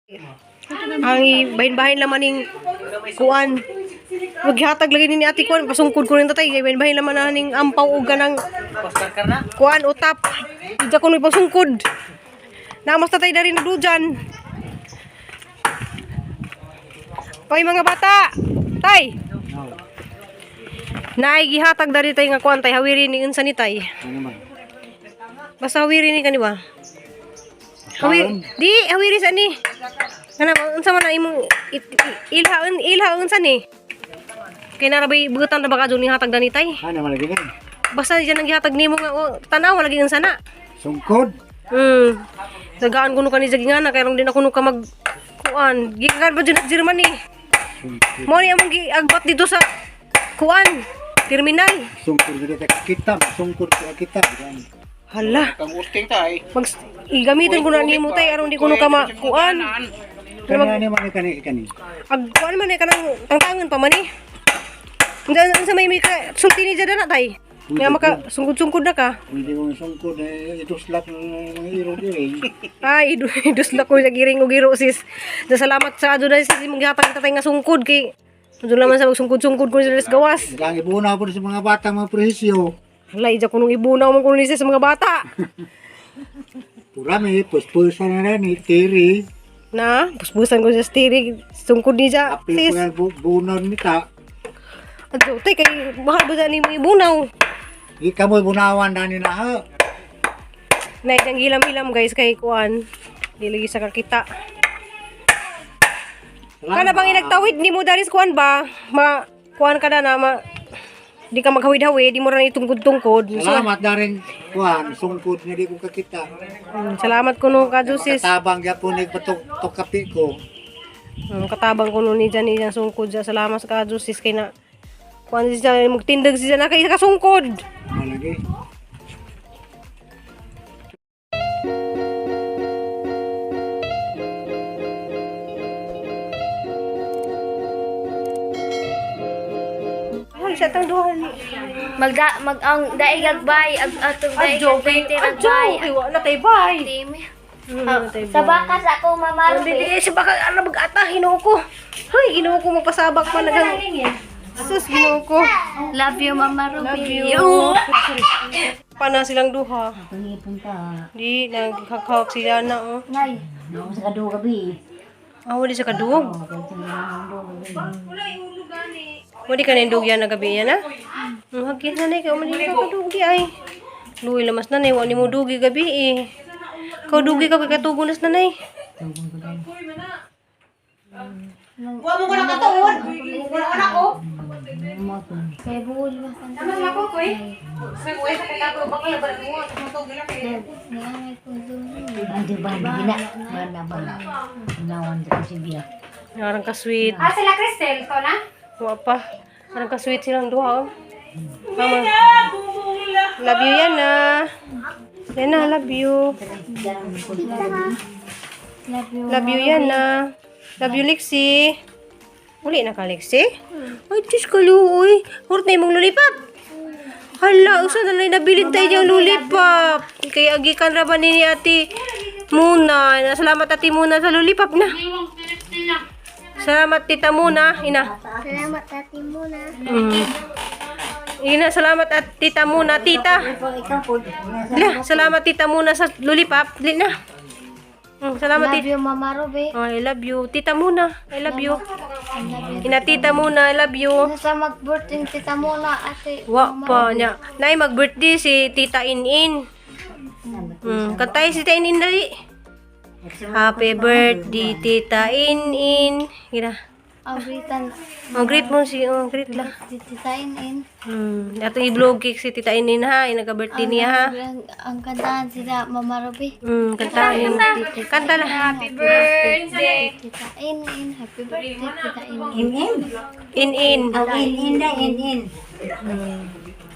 Ang bahin-bahin laman ning kuan. Maghatag lagi ni ate kuan pasungkod ko rin tatay. Bahin-bahin laman na ning ampaw og ganang kuan utap. Diya ko ni pasungkod. Namas tatay dari na dujan. Hoy mga bata. Tay. Naay gihatag dari tay nga kuan tay hawiri ni unsa ni tay. Ano man? Basta hawiri ni kaniwa. Hawiri, di hawiri sa ni. Kana unsa man na imong ilhaon ilhaon sa ni. Kay narabay butan na baka ni hatag dani tay. Ano man lagi ni? Basta diyan ang gihatag nimo nga oh, tanaw lagi unsa na. Sungkod. Nagaan kuno kani sa gingana kay rong din ako no ka mag kuan. Gikan pa jud sa Germany. Sungkod. Mo ni among giagbat dito sa kuan terminal. Sungkod gid ka kita, sungkod ka kita. Hala, Kang usting tay. mag igamitin ko na nimo tay aron di kuno ka ma kuan. Kani ano man ni kani kani. Ag kuan man eh kanang tangtangan pa man eh. Unsa unsa may ka sulti ni jada na tay. Nga maka sungkod-sungkod na ka. Hindi ko sungkod eh ituslak ng mga iro diri. Ay, iduslak ko sa giring og giro sis. Da salamat sa adunay sis imong gihatag tatay nga sungkod kay adto naman sa magsungkod-sungkod ko sa gawas. Lang ibuna po sa mga bata mga presyo. Hala, ija kunong ibunaw man kuno ni sis sa mga bata. Purami puspusan na ni tiri. Na, puspusan ko sa steering, sungkod ni ja, Apil sis. ko na bunon ni ta. Adto tay kay mahal ba sa nimo ibunaw? Di ka mo bunawan dani na ha. Nay, ang gilam-ilam guys kay kuan. Dili sa kakita. Kana bang inagtawid ni mo daris kuan ba? Ma kuan ka na na ma di ka maghawid-hawid, di mo ra itungkod-tungkod. So, Salamat na rin kuan sungkod nga di ko kakita. salamat kuno ka sis. Katabang gyapon ni patok kapi ko. Katabang kuno ni jan iyang sungkod sa salamat sa ka sis kay na kuan siya magtindag siya na kay kasungkod. Malagi. Ay, sa tang duha ni. Magda mag ang daigag bay ag atong Adyo daigag kay bay adyo bay. kay wa na tay bay. Na tay Sa bakas ako Mama Hindi, Ruby. di, sa baka, ano, mag-ata, Ginoo ko. Hoy, Ginoo ko, magpasabak pa nagang. Sus, Ginoo ko. Love you, Mama Ruby. Love you. Pana silang duha. Di, nagkakawak sila na, oh. Nay. Sa kadugo gabi. Ah, wali sa kaduog. Wali ka nindog yan na gabi yan, ah? Hagyan na na, ikaw man ka kaduog di ay. Luwi lamas na, wali mo dugi gabi eh. Ikaw dugi ka, kay katugo nas nanay. Kay buol ba? Ando ba gina? Bana ba? Nawan ko si Bia. Narang ka sweet. Ah, sila Cristel, ko na? Wa pa. Parang ka-sweet silang duha. Oh. Mama. Love you, Yana. Yana, love you. Love you. Love you, Yana. Love you, Lexi. Uli na ka, Lexi? Ay, Diyos ko, luoy. Hurot na imong lollipop. Hala, usa na lang nabilin tayo niyang lollipop. Kaya agikan ra ba ni Ate Muna. Salamat Ate Muna sa lollipop na. Salamat Tita Muna. Ina. Salamat Ate Muna. Ina, salamat at tita muna, tita. La, salamat tita muna sa lollipop. Dili na. Salamat Love tita. you, Mama Ruby. Oh, I love you. Tita muna. I love you. Ina tita muna, I love you. Nasa mag-birthday Tita Muna, Ate. Wa pa niya. Nay mag-birthday si Tita Inin. Kantay si Tita Inin dali. Happy birthday Tita Inin. Ina. Awitan Oh, greet mo si, oh, greet la. si Tita Inin. Atong i-vlog cake si Tita Inin ha, inaga-birthday niya ha. Ang kantahan sila Mama Ruby. Kantahin. Kanta na. Happy birthday! Tita Inin, happy birthday Tita Inin. In In in. in. In in na in in.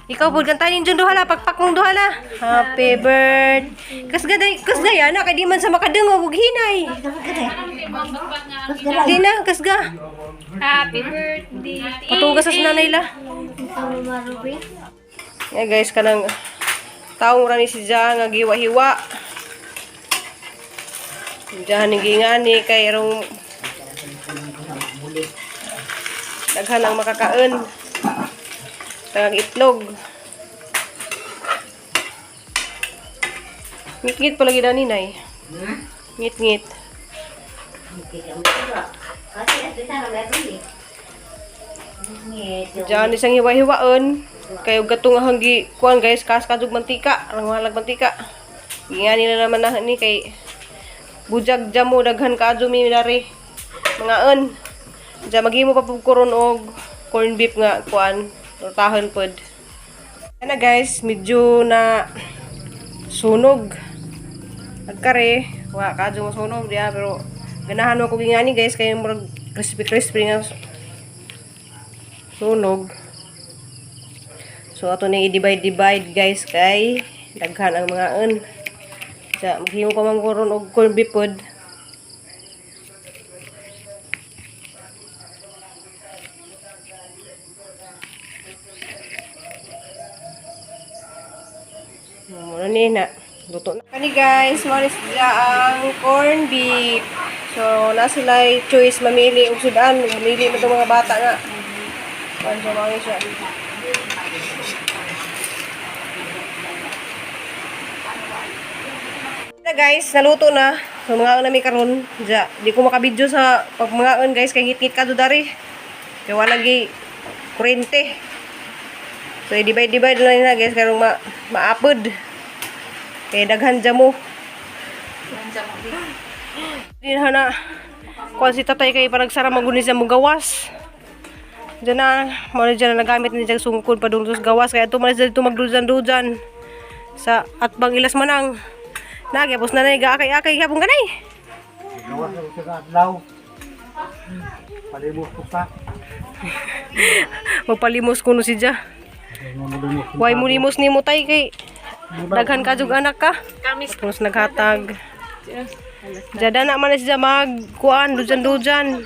Ikaw pud kantahin jud duha la, pakpak mong duha la. Happy birthday. Kasga day, kasga yana kay di man sa makadungog og hinay. Di na, kasga. Happy birthday! Patugas sa nanay la. Tita Mama Ruby. Yeah, guys, kanang taong ra ni si Ja nga giwa-hiwa. Diyan ni kay erong daghan ang makakaon. Tangag itlog. Ngit-ngit palagi na ninay. Ngit-ngit. Diyan isang hiwa-hiwaon. Kayo gatong hanggi kuan guys, kas kadug mantika, ang mahalag mantika. Gingani na naman na ni kay bujag jamo daghan kaadto mi dari. Mangaon. Diyan maghimo pa pud karon og corn beef nga kuan, tortahon pod. Ana guys, medyo na sunog. Nagkare, wa kadto masunog diya pero ganahan mo ko gingani guys kay murag crispy crispy nga sunog. So ato ning i-divide divide guys kay daghan ang mga un. Sa maghimo pa man ko ron og corn beef pod. Muna ni na. Luto na. Kani guys, mo ni siya ang corn beef. So na sila choice mamili og sudan, mamili man tong mga bata nga. Kuan sa mga siya. Na guys, naluto na. So mga na mi karon. Ja, di ko makabidyo sa pagmangaon guys kay ngit-ngit ka do dari. Kay wala gi kuryente. So i-divide divide lang na guys karong maapod. Kay daghan jamo. Di na na. Kuan si tatay kay panagsara maguni siya mo gawas. Diyan na, mo na dyan na nagamit ni diyang sungkod padung sa gawas kaya ito man siya dito magdudan-dudan sa atbang ilas manang. Nagyapos na na gaakay-akay gyapon kanay. Gawas na ko sa adlaw. Palimos ko pa. Magpalimos kuno si Ja. Why mo limos nimo tay kay daghan ka jug anak ka. Tapos naghatag. Jada na man na siya mag kuan dujan-dujan.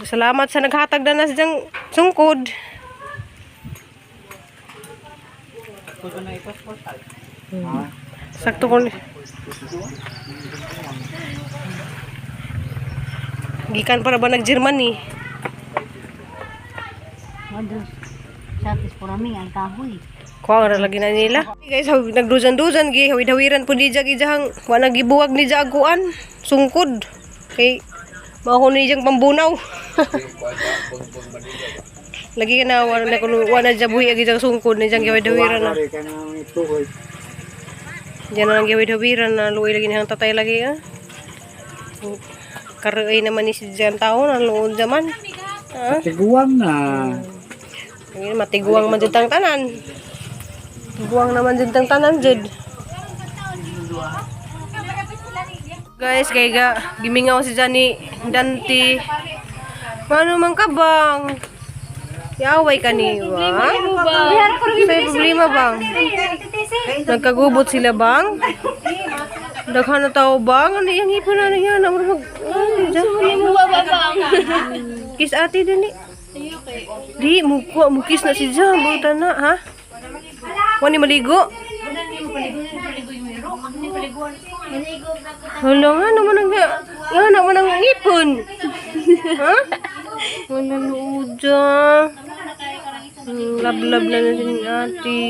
Salamat sa naghatag na na siyang sungkod. Sakto ko. Gikan para ba nag-Germany? Satis purami ang kahoy. Kuha ra lagi na nila. Hey guys, nagdujan-dujan gi hawid-hawiran pud ni jag ijahang wa nagibuwag ni jag kuan sungkod. Kay mao ni ijang pambunaw. Lagi ka na wa na kuno wa na jabuhi ag ijang sungkod ni jang gihawid-hawiran na. Pare ka nang itukoy. Diyan na lang gihawid-hawiran na luoy lagi niyang tatay lagi ah. Karoy naman ni si Jan tao na luod zaman. Ah, Tiguan na. Ayun, matiguang man jud tang tanan. Tiguang naman jud tang tanan jud. Guys, kay ga gimingaw si Johnny Dante. Paano man ka bang? Yaway ka ni ba? Say problema bang? Nagkagubot sila bang? Daghan na tao bang? Ano yung ipon na yan? Ang mag... Ay, Kiss ate din eh. Di, mukha, mukis na si Jam. Buta na, ha? Wani maligo? Hala nga naman ang... Nga naman ang ngipon. Ha? Wala nood dyan. Lab-lab na na si ate.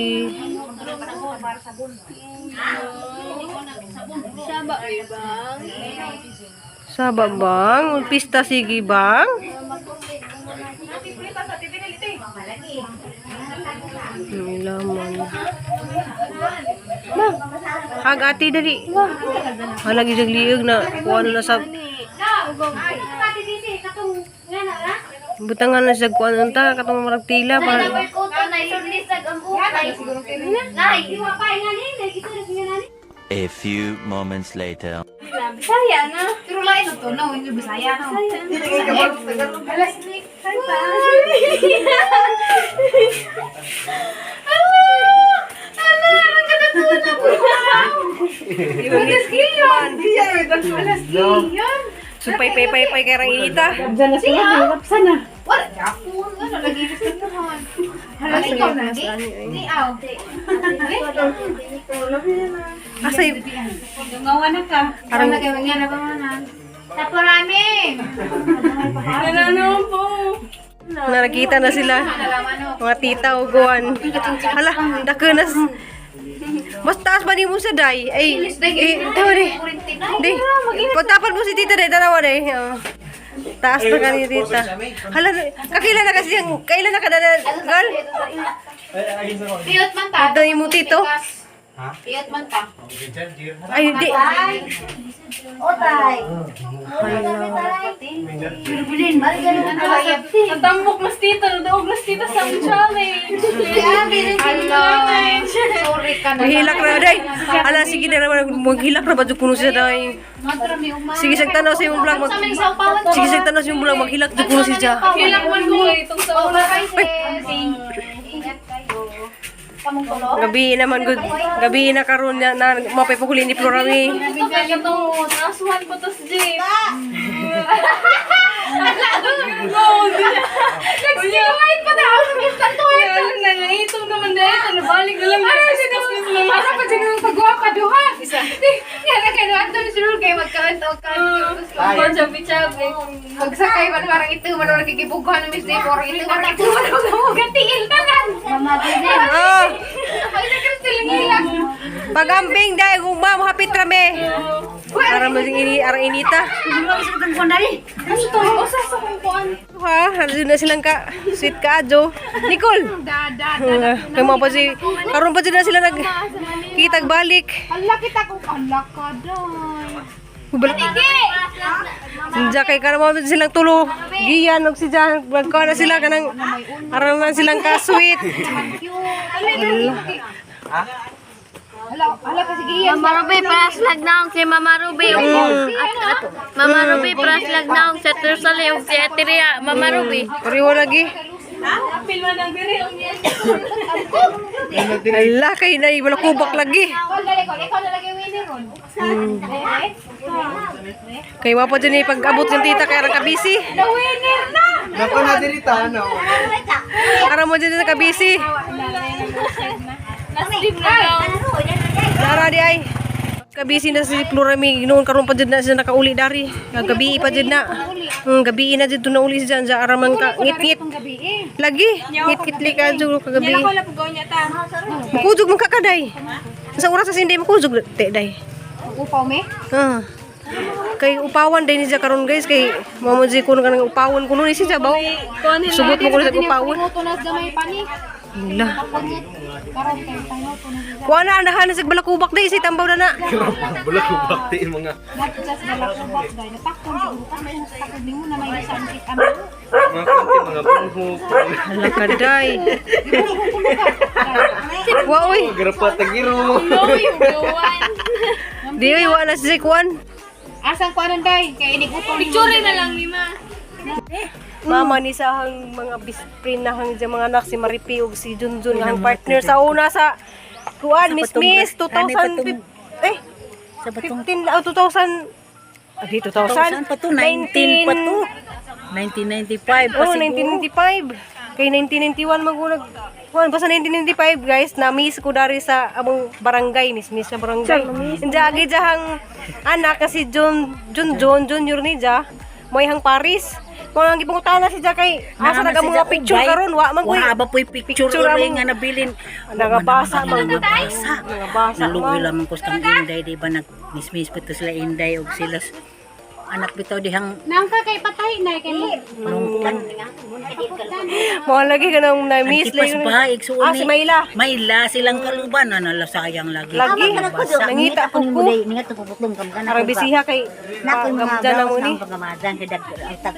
Saba bang? Pista sige bang? May laman. Hag ate dali. Hala gid liog na kuha na sa Butangan na siya kuha na ta katong marag tila para A few moments later. Bisaya na. Pero lain na to, no? Hindi Bisaya, no? Alas, Nick. Supay pay pay pay kay rang inita. Wala, Japon. Ano, lagi sa tuhan. Hala, ikaw na. Di, aw. Asa yung... Dungawan na ka. Arang- Arang na ba man? Taparami. Ano po? Nakita na sila. Mga tita o guwan. Hala, dako na. Mas taas ba ni mo sa day? Ay, eh, tawa di. Di, pagtapan mo si tita day, tanawa day. Oh. Taas na ka ni tita. Hala, kakila na kasi yung, kailan na ka na, girl? Piyot man ta. Ito yung tito. Piyot man ta. Ay, di. Otay. Natambok mas tita, nadaog mas tita sa challenge. Hello. Sorry ka na. Maghilak na, day. Hala, sige na naman, maghilak na ba dyan kuno siya, day. Sige, sagtanaw sa imong vlog. Sige, sagtanaw sa imong vlog, maghilak dyan kuno siya. Hilak man ko eh, itong sa una. Ingat kayo. Kamong tulo. Gabi naman, good. Gabi na karon na, na mapay puguli ni Florami. Ito kaya itong nasuhan po to sa jeep. Nag-white pa na ako. Tanto Kaya nangangito naman dahil, nabalik na lang. Para pa dyan ang pagwapa duha. Nga na kayo ato ni Sirul kay magkaanto Ay. Chabi-chabi. Magsakay man parang ito man parang kikibughan ng Miss Day parang ito parang ito man parang tiil tanan. Oh, Ay sa Crystal ngilak. pagambing dahil gugma mo hapit rame. Para mo sing ini arang inita. Ano to? Usa sa kong kuan. Ha, ano na silang ka sweet ka adyo. Nicole. Da da. Kay mga pa si karon pa dyan na sila nag kitag balik. Hala kita kung ala ka day. Diya kay karon mo silang tulo. Giyan og si Jan, magkuha na sila kanang aron man silang ka sweet. Hala hala kasi giyan. Mama Ruby, praslag naong si Mama Ruby. At, Mama Ruby, praslag naong sa Tersali ug si Ateria. Mama Ruby. Pareho lagi. Ala kay nay wala kubak lagi. Ikaw na ikaw na lagi winner ron. Kay wa pa dyan eh, pag-abot ng tita kay arang kabisi. Na winner na. Nako na diri ta ano. Ara mo dyan sa kabisi. Dara di ay. Kabisi na si Florami noon karon pa dyan na siya nakauli dari. Gabi pa dyan na. Gabi na dyan na uli siya dyan ara man ka ngit-ngit. Gabi eh. Lagi ngit-ngit li ka dyan kagabi. Makujog man ka kaday. Sa oras sa hindi makujog te day. Upaw me. Ah. Kay upawan day ni siya karon guys kay mamo di kuno kanang upawan kuno ni siya baw. Sugot mo kuno sa upawan. Panguto na gamay pani. Wala. Karon kay panguto na. Kuha na anahan sa balakubak day si tambaw na na. Bulak bakti mga. Not just balakubak day. Natakon siguro ka may takod nimo na may isa ang kita mo. Mga kunti mga bunghok. Hala ka day. Wa oy. Grapat tagiro. Di oy wa na si Kuan. Asang kuanon day kay inig utong. Picture na lang ni ma. Mama ni sa hang mga best friend na hang dyan mga anak si Maripi ug si Junjun nga hang partner sa una sa Kuan Miss Miss 2005 eh 15 oh, 2000 ah, di 2000 2000 pa to, 19 pa to. 1995 pa Oh, siguro. 1995. Kay 1991 magulag. Kuan basta 1995 guys, na miss ko dari sa among barangay, miss miss sa barangay. Hindi agi jahang anak kasi John John John Junior ni ja. Moy hang Paris. Mo ang gipangutana si ja kay asa Naa na man mga siya, picture ubay. karon wa man koy. Wa ba po'y picture Picture uri among- nga nabilin. Nangabasa man. Nangabasa. Nangabasa Naluoy man. lamang ko sa kang Inday, di ba nag-mismis pa to sila Inday og sila anak bitaw dihang Nangka kay patay na kay mo. lungkan. Mo lagi ka nang na miss Antipas ba igsuon Ah, si Mayla. Mayla silang kaluban na nala sayang lagi. Lagi. Nabasa. Nangita po ko. Ningat ko putlong kam Arang bisiha kay Nakoy mga gamjan na mo gawas ni. na ang pagkamadan kay dag ang tag